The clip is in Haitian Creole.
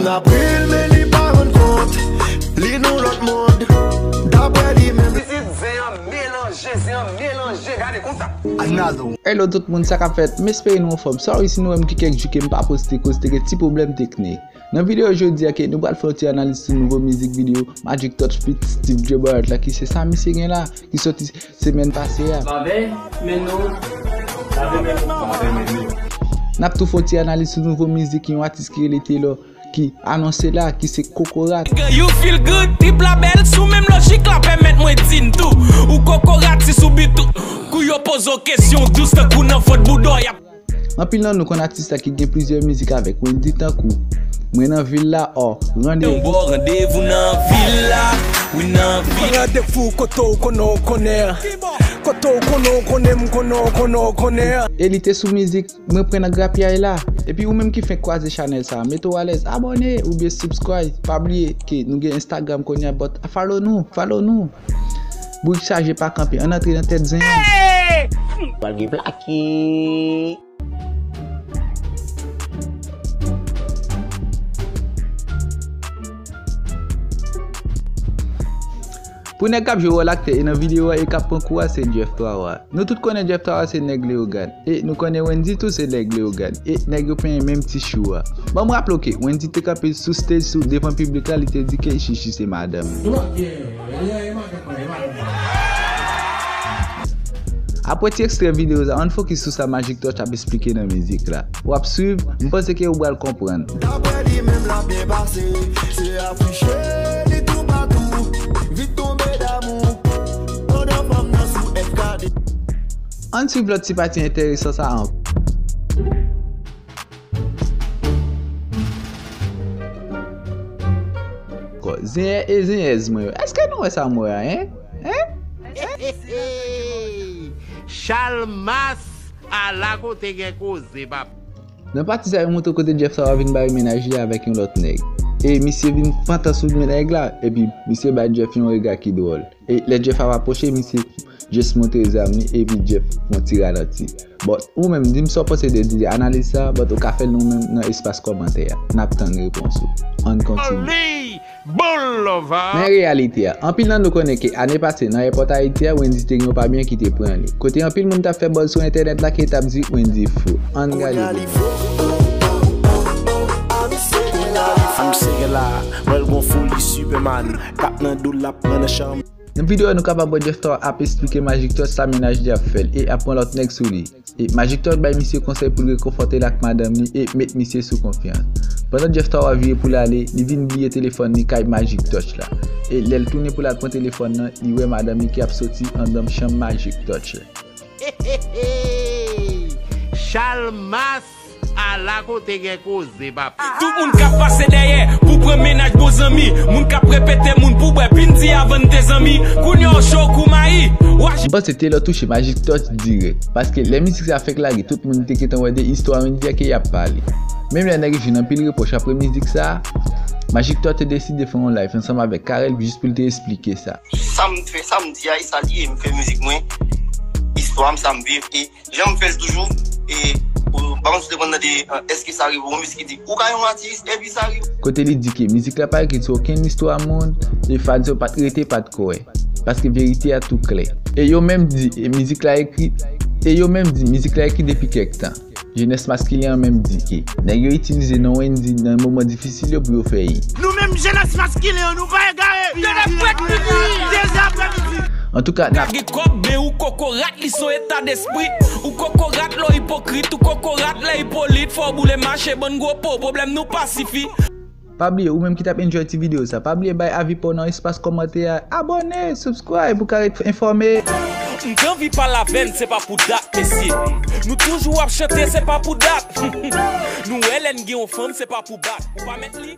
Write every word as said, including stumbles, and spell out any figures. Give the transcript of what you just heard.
N ap ri l, men li pa rann kont. Li nan lòt mond. Daprè li menm. Pitit zen an melanje, zen an melanje, gade konsa. Another one. Hello tout moun, sa k ap fèt? M espere nou anfòm. Sorry si nou wè m gen kèk jou ke m pa poste koz te gen ti pwoblèm teknik. Nan videyo jodi a ke nou pral fè yon ti analiz sou nouvo mizik videyo Magic Touch feat Steve Joe Barrett la, ki se sa misye gen la, ki soti semèn pase a. Lave men nou, lave men nou, lave men nou. N ap tou fè yon ti analiz sou nouvo mizik yon atis ki rele Taylor ki anonse la, ki se Kokorat. Nigga, you feel good, trip la bèl, sou menm lojik la, pèmèt mwen di n tou. Ou kokorat, si sou bit ou, kou yo poze w kesyon, dous tankou nan vant bouda w, y ap Anpil nan nou konn atis la ki gen plizyè mizik avèk Wendyy tankou Mwen nan vil la, or Randevou. Yon bò randevou nan vil la, wi nan vil. Randevou kote w konnen w konnen an. Kote w konnen w konnen m konnen w konnen w konnen an. E li te sou mizik Mwen pran nan grapyay la. Epi ou menm ki fenk kwaze chanèl sa, mete w alèz, abòne oubyen subscribe. Pa bliye ke nou gen Instagram kounye a, but follow nou, follow nou. Bourik chaje pa kanpe, ann antre nan tèt zen an. Pral gen plake. Pou nèg k ap jwe wòl aktè e nan videyo a e k ap pran kou a, se Jeff Trawa. Nou tout konnen Jeff Trawa se nèg Leyogàn. E nou konnen Wendyy tou se nèg Leyogàn. E nèg yo penyen menm ti chou a. Ban m raple w ke Wendyy te kanpe sou stage sou devan piblik la, li te di ke Chichi se madanm li. Apre ti ekstrè videyo sa, ann fokis sou sa Magic Touch ap esplike nan mizik la. W ap swiv, m panse ke ou pral konprann. Daprè li menm l ap byen pase, se afiche li toupatou, vit tonbe damou, pandan fanm nan sou F K D. Ann swiv lòt ti pati enteresan sa ankò. Zenyè e zenyèz mwen yo, èske nou wè sa m wè a, en? En? Chalmas, ala kote gen koze, papa. Nan pati sa, yo montre kote Jeff Trawa vin bare mennaj li avèk yon lòt nèg. E misye vin pantan sou nèg la, epi misye bay Jeff yon rega ki dwòl. E lè Jeff ap apwoche, misye just montre zam li, epi Jeff fè yon ti ralanti. But ou menm, di m sa w panse de, de analiz sa, but ou ka fè l nou menm nan espas kòmantè a. N ap tann repons ou. Ann kontinye. Boulevard. Men reyalite a, anpil nan nou konnen ke ane pase nan èpòt Ayiti a, Wendyy te gen yon pabyen ki te pran li. Kote anpil moun t ap fè buzz sou entènèt la ke t ap di Wendyy fou. Ann gade videyo. Fanm sere la, mwen l gon foli Superman, tap nan do l ap pran nan chanm. Nan videyo a, nou kapab wè Jeff Trawa ap esplike Magic Touch sa mennaj li ap fè l e ap pran lòt nèg sou li. E Magic Touch bay misye konsèy pou l rekonfòte l ak madanm li e met misye sou konfyans. Pandan Jeff Trawa vire pou l ale, li vin bliye telefòn li kay Magic Touch la. E lè l tounen pou l al pran telefòn nan, li wè madanm li ki ap soti anndan chanm Magic Touch la. Chalmas, ala kote gen koze, papa. Tout moun k ap pase dèyè pou pran mennaj bon zanmi, moun k ap repete moun pou bwè, vin di avan n te zanmi. Kounye a w cho kou mayi. M panse Taylor touche Magic Touch dirèk, paske lè mizik sa fèk lage, tout moun te gentan wè de istwa Wendyy a ke y ap pale. Menm lè nèg yo jwenn anpil repwòch apre mizik sa, Magic Touch te deside fè yon live ansanm avèk Carel jis pou l te esplike sa. Sa m fè, sa m di a, e sa l ye, m fè mizik mwen, istwa m, sa m viv, e jan m fè l toujou, e ou pa konn si w te konn tande, èske sa rive w, yon mizik ki di, ou ka yon atis, epi sa rive. Kote li di ke mizik la pa ekri sou okenn istwa moun, e fans yo pa t rete, pa t kwè. Paske verite a tou klè. E yo menm di, e mizik la ekri, e yo menm di, mizik la ekri depi kèk tan. Jenès maskilen an menm di ke nèg yo itilize non Wendyy nan moman difisil yo pou yo fè hit. Nou menm jenès maskilen an, nou pa egare. Dezè aprèmidi. Antouka, n ap gen kòb, men ou kokorat, li se yon eta despri. Ou kokorat, lè w ipokrit, ou kokorat, lè ipolit, fò w boule mache, bann gwo po, pwoblèm nou pa sifi. Pa bliye, ou menm ki t ap enjoy ti videyo sa, pa bliye bay avi pa w nan espas kòmantè a, abòne, subscribe, ou ka ret enfòme. M t anvi pale avè n, se pa pou dat, mesye. Nou toujou ap chante, se pa pou dat. Nou wè lè n gen yon fanm, se pa pou bat. Ou pa mèt li,